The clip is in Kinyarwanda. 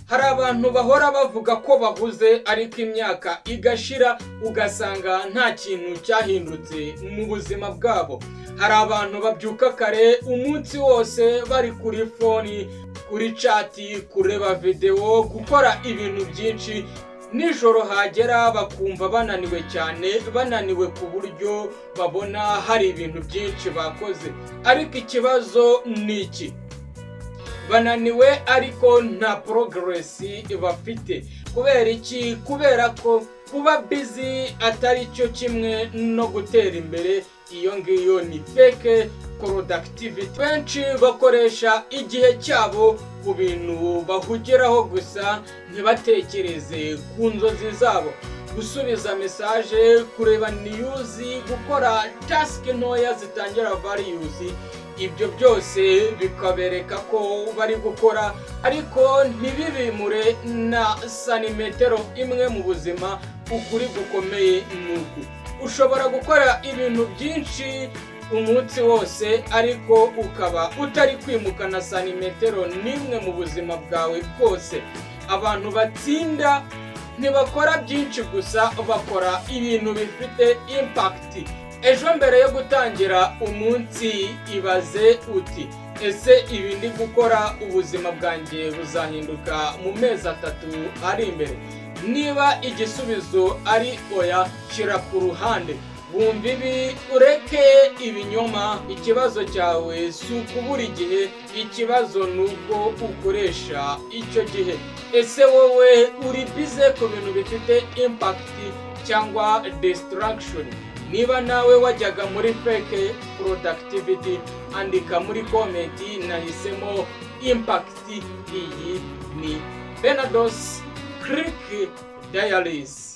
Hari abantu bahora bavuga ko bahuze, ariko imyaka igashira ugasanga nta kintu cyahindutse mu buzima bwabo. Hari abantu babyuka kare, umunsi wose bari kuri phone, kuri chat, kureba videwo, gukora ibintu byinshi. Nijoro hagera bakumva bananiwe cyane, bananiwe ku buryo babona hari ibintu byinshi bakoze. Ariko ikibazo ni iki: bananiwe ariko nta progress bafite. Kubera iki? Kubera ko kuba busy atari cyo kimwe no gutera imbere. Iyo ngiyo ni fake productivity. Benshi bakoresha igihe cyabo ku bintu bahugiraho gusa, ntibatekereze ku nzozi zabo. Gusubiza message, kureba news, gukora task ntoya zitangira values, ibyo byose bikabereka ko bari gukora, ariko ntibibimure na santimetero imwe mu buzima. Ukuri gukomeye ni uku: ushobora gukora ibintu byinshi umunsi wose, ariko ukaba utari kwimuka na santimetero n'imwe mu buzima bwawe bwose. Abantu batsinda ntibakora byinshi gusa, bakora ibintu bifite impact. Ejo mbere yo gutangira umunsi, ibaze uti: "Ese ibi ndi gukora, ubuzima bwanjye buzahinduka mu mezi 3 ari imbere?" Niba igisubizo ari oya, shyira ku ruhande. Wumva ibi, ureke ibinyoma. Ikibazo cyawe si ukubura igihe, ikibazo ni uko ukoresha icyo gihe. Ese wowe uri busy ku bintu bifite impact cyangwa distraction? Niba nawe wajyaga muri fake productivity, andika muri comment "Nahisemo impact". Iyi ni Benados Click Diaries.